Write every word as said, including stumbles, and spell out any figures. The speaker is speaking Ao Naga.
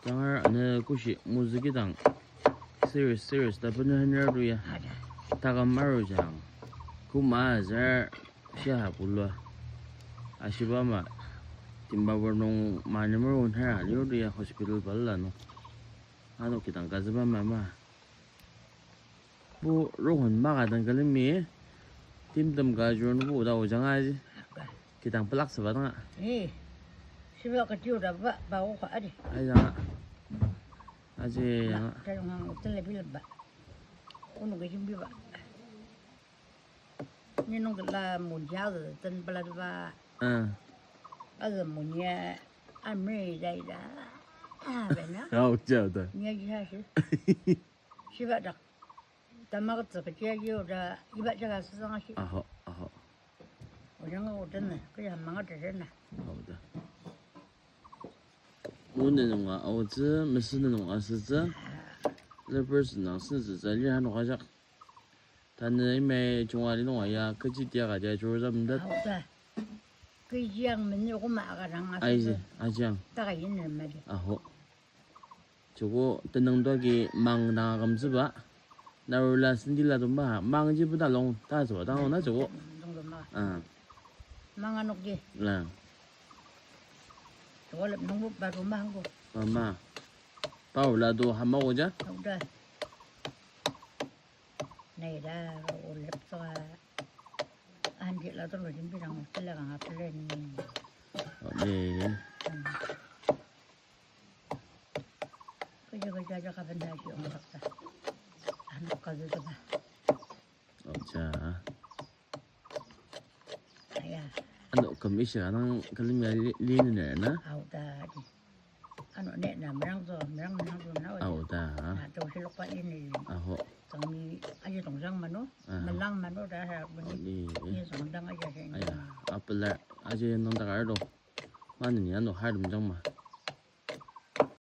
Tangar ana kushi mozü kidang serious, serious ta bena hanir tu ya. Ada. Takam aru jang. Kuma azar shia bulua. Ashiba ama, timba bor nung ma nemer un hara liur tu ya hospital balala nung. Ano kidang kazüba mama. Bu rohon maka dang kalemi, timtem ka jurun bu da ojang aji. Kidang pelak seba dang a. Eh, shiba ka jiu da ba, ba o ka adi. Ai dang a. Aji yang a. Ka yung ang hotel le bilem ba. Unu ka jimbi ba. Ni nung kela munja le ten bala ba. Ah. Aga munya amri jai da. Ah, bena. Au, jia da. Nya jia shi. Shiba dak. Tamak tsü kechi aji oda iba jaga süsang ashi. Aho, aho. Ojang oda na, kaya manga tada na. Aho da. Mone nunga aotsü, mesüne nunga asütsü. Lepers nang sentsü tsü lir ano kajak. Tanü imai chunga li nunga ya kechi tia ka tia churu zam dat. Aho da. Kechi yang meni kuma aka nang asütsü. Aji, aji yang. Taka yin ren mali. Aho. Joko tenüng toki mang dang akümtsüba. Narula sendila tumba, mang ji buta long ta tsüba dang na joko. Dong tumba. Ah. Mang anokji. La. Joko lep nungbo ba tumba angko. Mama. Paula do hama ko ja? Hauda. Naira o lep tsüka. Anji la tulu jimbi dang tela kanga pele ni. Oh, ni. Hmm. Kecha kecha jaka benda ji ongdaksa. Ano kazu jaka. Acha. Aya. Ano kami shi anang kalim ya li, li ni na? Au da di. Ano ne na merang zo, merang merang zo na. Au da. Na to shi lokpa ini. Aho. Tangmi aji tongzang mano, aha, melang mano da ha beni. Ni, ni zong dang aja shi. Aya, apela aji nang da kar do. Mani ni ano har dum jang ma.